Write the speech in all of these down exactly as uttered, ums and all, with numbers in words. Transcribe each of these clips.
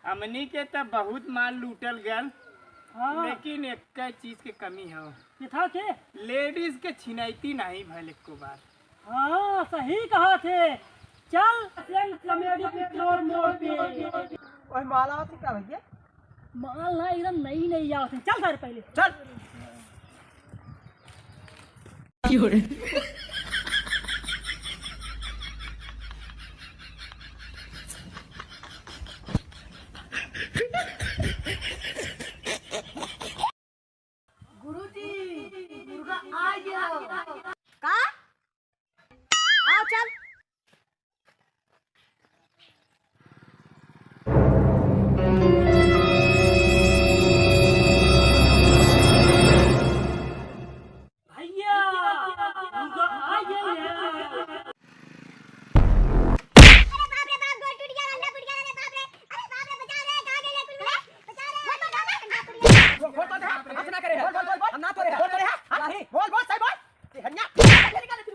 हमनी के त बहुत माल लूटल गल, हाँ। लेकिन एक चीज के कमी हौ। के था के? लेडीज के छिनैती नाहीं भइल एको बार। हाँ, सही कहा थे। चल, चल कॉमेडी पेट्रोल मोड़ पे। ओए, माल आवत है का भैया? माल ना, एकदम नई नई आवत है। चल सर पहले। चल। गुरुजी, मुर्गा आ गया। का? आओ चल। भैया, मुर्गा आ गया है। अरे बाप रे बाप, गोड़ टूट गया, अंडा फूट गया, अरे बाप रे, अरे बाप रे, बचाओ रे, कहाँ गए कुल मिला? बचाओ रे, बचाओ रे, अंडा फूट गया। बोल, बोल, बोल, हम ना करे हैं। बोल, बोल, बोल, बोल। हम ना करे हैं। बोल, बोल, बोल, सही बोल। ये हन्या।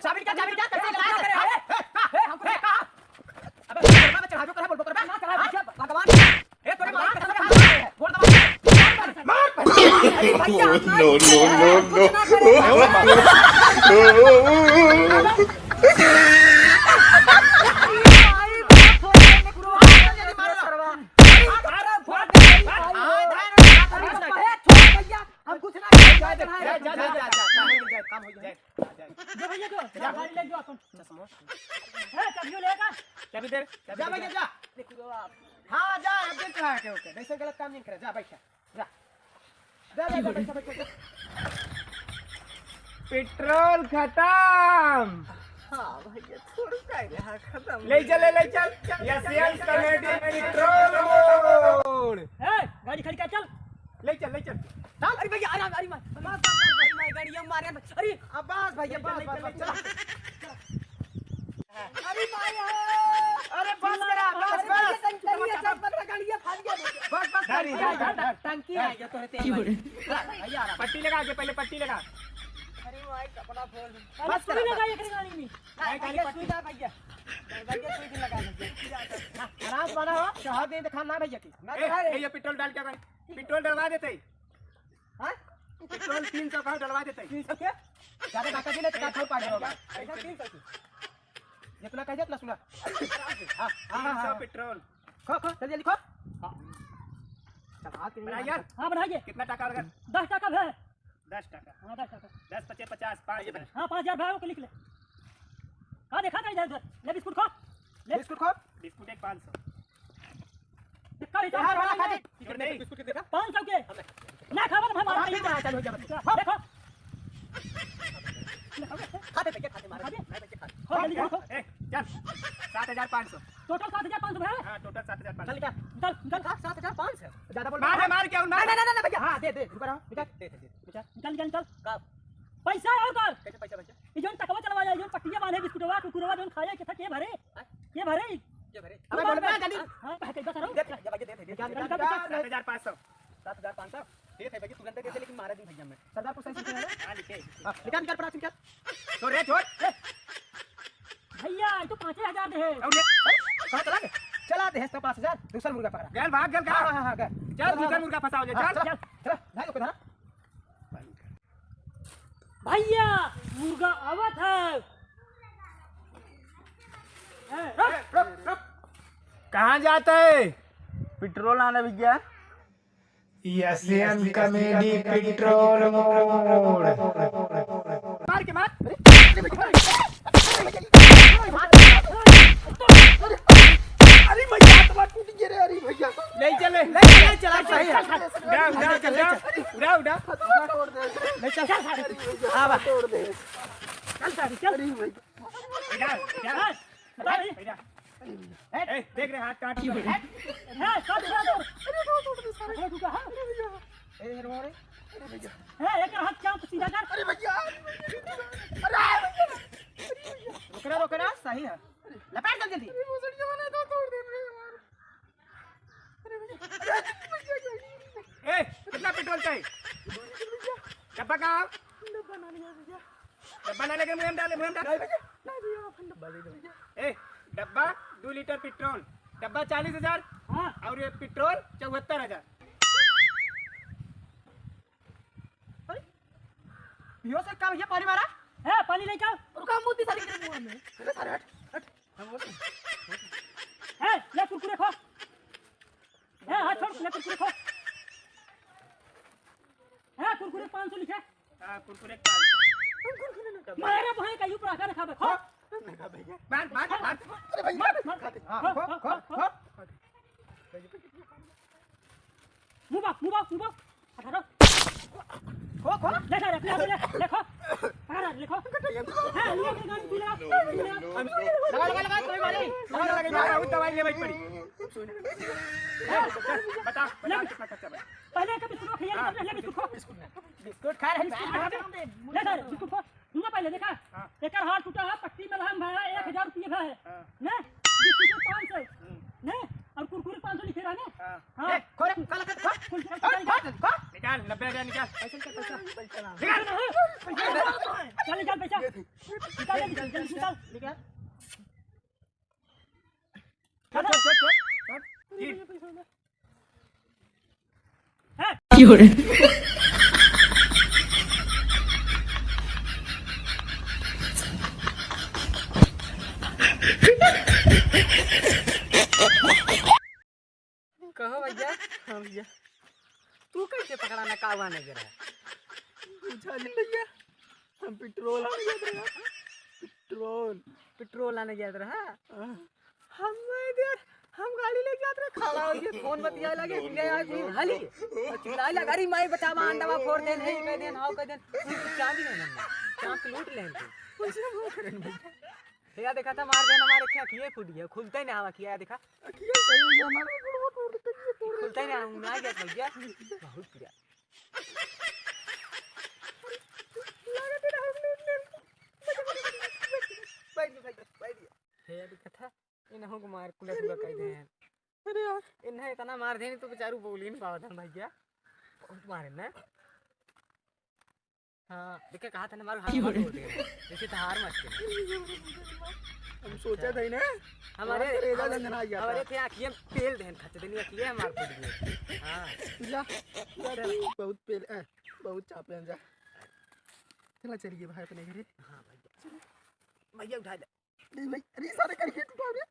चाबी निकाल, चाबी निकाल, कैसे लगा करे हैं? ए, ए, का? ए, हमको ए, का? अबे, बोल, बोल, चढ़ा दो, बोल, बोल, बोल, ना चढ़ा, भगवान। ए, तोरे मार, कसम खा, बोल, दबा। मार, मार। अरे भैया, no, no, no, no। कुछ ना करे। हम कुछ ना करे। जा, जा, जा, जा, जा, काम हो गया, जा, काम हो गया, जा, जा। जो भैया जो, जा, गाड़ी ले जो अपन। चश्मा। ए, चाबियो लेगा? चाबी दे, चाबी जा दे, भैया, जा। जा। हाँ, जा, अब चढ़ा के, ओके। वैसे गलत काम नहीं करे, जा, बैठ जा। जा, जा, जा, बैठ जा, बैठ जा। पेट्रोल खत्म। हाँ भैया, थोड़ा सा रहा खत्म। ले चल, ले चल। यस यस कॉमेडी पेट्रोल मोड़। ए, गाड़ी खड़ी कर, चल। ले चल, ले चल। चल। अरे भैया, आराम, अरे मार, मार, मार, मार, मार, गाड़ी हम मारे, अरे। अब बस भैया, बस, बस, बस, चला। अरे भाई, अरे बस करा, बस, अरे भैया, बस। तनी, तनी, अच्छा, बंद कर, गाड़ी ये फंस गया। बस, बस, गाड़ी, गाड़ी, गाड़ी, गाड़ी। टंकी आ गया तोरे तेल वाली। भैया, आराम। पट्टी लगा, आगे पहले पट्टी लगा। अरे भाई, कपड़ा खोल। बस करा, बस। लगा एकरे गाड़ी में। नहीं, खाली भैया, पट्टी। सुई दा भैया। भैया, सुई लगा भैया। आराम से बना हो, शहर दे दिखा ना भैया की। ना ए, दिखा रे। ए, ये पेट्रोल डाल के भाई। पेट्रोल डलवा देते ही। हाँ? पेट्रोल तीन सौ का डलवा देते ही। तीन सौ के? ज्यादा धक्का दिले तो का छोड़ पाएगा बाबा। ऐसा तीन सौ की। जितना कह दिया उतना सुना। हाँ, हाँ, हाँ, तीन सौ हाँ। पेट्रोल। खो, खो, जल्दी, जल्दी खो। हाँ। चल, हाथ के नहीं बना यार। हाँ, बनाइए। कितना टका लगा? दस टका है। दस टका। हाँ, दस टका। दस पचे पचास, पाँच हजार। हाँ, पाँच हजार भाई, ओके, लिख ले। का देखा था इधर उधर? ले बिस्कुट खो। ले। बिस्कुट खो। बिस्कुट एक पाँच सौ। देखा भी यार, वाला खा दे। बिस्कुट नहीं। बिस्कुट के देखा? पाँच सौ के। ना खावा तो हम हाँ, मारा फिर नहीं। कहाँ चालू हो गया? देखो। खाते भैया, खाते मारो। खाते? नहीं भैया, खाते। खो, जल्दी जल्दी खो। ए, चल। सात हजार पाँच सौ। टोटल सात हजार पाँच सौ है? हाँ, टोटल सात हजार पाँच सौ। चल, निकाल। निकाल, निकाल। सात हजार पाँच सौ। ज्यादा बोल मार, मार। मार, क्या उन्ना? नहीं, नहीं, नहीं, नहीं, भैया। हाँ, दे, दे, रुका रहो। निकाल। दे, दे, दे। निकाल। निकाल, निकाल, निकाल। का? पैसा और कर। कैसे पैसा, पैसा? ये जोन टकवा चलवा जाए, जोन पट्टिया बांधे, बिस्कुटवा, कुकुरवा, जोन खाए, के था, के भरे? हाँ? के भरे? के भरे? अबे बोल ना, जल्दी। हाँ, कह के बस रहो। दे, दे, दे, दे, दे, निकाल, निकाल, निकाल, निकाल। सात हजार पाँच सौ। सात हजार पाँच सौ? ठीक है भैया, तुरंत दे दे, लेकिन मारा नहीं भैया मैं। सरदार को सही सीखे हैं ना? हाँ, लिखे। हाँ, निकाल, निकाल, पड़ा निकाल। छोड़ रे, छोड़। भैया, ये तो पाँचे हजार दे है। अब ले, अरे, कहाँ चला गया? चला दे है तो पाँच हजार, दूसरा मुर्गा पकड़ा। गैल भाग, गैल हाँ, का? हाँ, हाँ, हाँ, गैल। चल, चला, दूसरा चला। मुर्गा फंसाओ ले, हाँ, चल। चला, चला, भाई को धरा। भैया, मुर्गा आवत है। ए, रुक। ए, रुक, रुक। कहाँ जाता है? पेट्रोल आना भैया। यस एम कॉमेडी पेट्रोल मोड़। मार के मार। अरे भैया, हाथ टूट गया रे, अरे भैया। ले चले, ले चले, चला, सही है। उड़ा, उड़ा, उड़ा, उड़ा। ले चल, चल, सारी। हाँ, बा। तोड़ दे। चल, सारी, चल। अरे भैया। इधर, इधर। हाँ, बता रही। इधर। ए, देख रहे हाथ काट रहे हैं। ए, काट रहे, काट रहे। अरे, तोड़, तोड़ दे, सारे। अरे, रुका, हाँ। अरे भैया। ए, रो रे। अरे भैया। ए, एक हाथ चाप सीधा कर। अरे भैया, अरे भैया। अरे भैया। अरे भैया। रोकना, रोकना, सही है। लपेट जल्दी, जल्दी। अरे, वो सड़िया वाला तो तोड़ दे रहे हैं यार। अरे भैया, अरे भैया, क्या? ए, कितना पेट्रोल चाहिए? डब्बा कहाँ? डब्बा ना लिया भैया। डब्बा ना लेके मुँह में डाले, मुँह में डाले। नहीं भैया, नहीं भैया, अपन डब्बा दे दो भैया। ए, डब्बा दो लीटर पेट्रोल, डब्बा चालीस हजार, हाँ। और ये पेट्रोल चौहत्तर हजार। अरे, पियो से का भैया पानी मारा? है, पानी लेके आओ। रुका, मुंह दिखा दे मुंह में। अरे सारे हट, हट। हम वो है, ले कुरकुरे खो। है, हाथ छोड़, ले कुरकुरे खो। है, कुरकुरे पाँच सौ लिखे। हाँ, कुरकुरे पाँच सौ। मारे भाई का यू पराठा रखा बे, खो। हाँ, नहीं खा भैया। मार, मार, मार। अरे भैया, मार, मार। खाते। हाँ, खो, खो, खो। मुंह बा, मुंह बा, मुंह बा। अठारह। खो, खो। ले जा रे, ले, ले, ले, खो। अठारह, ले, खो। हाँ, ले, ले, गाड़ी तू लगा, तू लगा। लगा, लगा, लगा, कोई बात नहीं। लगा, लगा, लगा, बहुत दवाई ले भाई पड़ी। बता, बता, कितना खर्चा बना? पहले एक बिस्कुट खा, हाँ। पहले बिस्कुट खा। बिस्कुट खा रहे, बिस्कुट खा। ले जा रे, बिस्कुट खा। सुना पहले, देखा? हाँ। एकर हाथ टूटा है, पट्टी में रहम भाई, एक हजार रुपये भाई। हाँ। ने? बिस्कुट पाँच सौ। हम्म। ने? और कुरकुरे पाँच सौ लिखे रहा ने? हाँ। हाँ। ए, खो रे, काला कर, खो। कुल निकाल, निकाल, निकाल। निकाल, नब्बे हजार निकाल। पैसा निकाल, पैसा। निकाल ना, हाँ। चल, निकाल पैसा। निकाल, जल्दी, जल्दी, जल्दी निकाल। निकाल। छोड़, छोड़, छोड़, छोड़, छोड़। जी। हैं? कहो भैया। हाँ भैया। तू कैसे पकड़ा ना, कावा नहीं गिरा? पूछा नहीं भैया, हम पेट्रोल आने जात रहा। पेट्रोल। पेट्रोल आने जात रहा? हाँ। हम इधर, हम गाड़ी ले जात रहे, खड़ा हो गया, फोन बतिया लगे, बिना आए कोई हाली। और चिल्लाए लगा, "अरे माई बचावा, अंडवा फोड़ देन, है कह देन, हाव कह देन।" तू चाबी नहीं लेना, चाप लूट लेन तू। कैसे वो करें भैया? भैया देखा था, मार देन, हमारे क्या किए फूट गया, खुलते ही नहीं हवा किया, देखा। अखिया सही है, हमारा गुड़वा तोड़ दे, कहिए तोड़ दे। खुलता ही ना, हम ना गया भैया। बहुत पिया। बैठ जा, बैठ जा, बैठ जा। हे यार, कथा, इन्हों को मार, कुला कुला कर दे हैं। अरे यार। इन्हें इतना मार देनी तो बेचारू बोल ही नहीं पावत है भैया। बहुत मारे ना। हाँ, देखे कहा था ना, हमारे हाथ क्यों रे? तोड़ दे। जैसे तो हार मत के। हम सोचा था ही ना। हमारे, हमारे करेजा हमारे, झंझना गया था। हमारे थे आँखियाँ पेल देन, खच देनी आँखियाँ हमार फूट गई। हाँ। जा, जा तू, बहुत पेल, ए, बहुत चापे हैं, जा। चला चलिए भाई अपने घरे। हाँ भैया। भैया उठा ले। नहीं भाई, अरे सारे करके टूटा रे।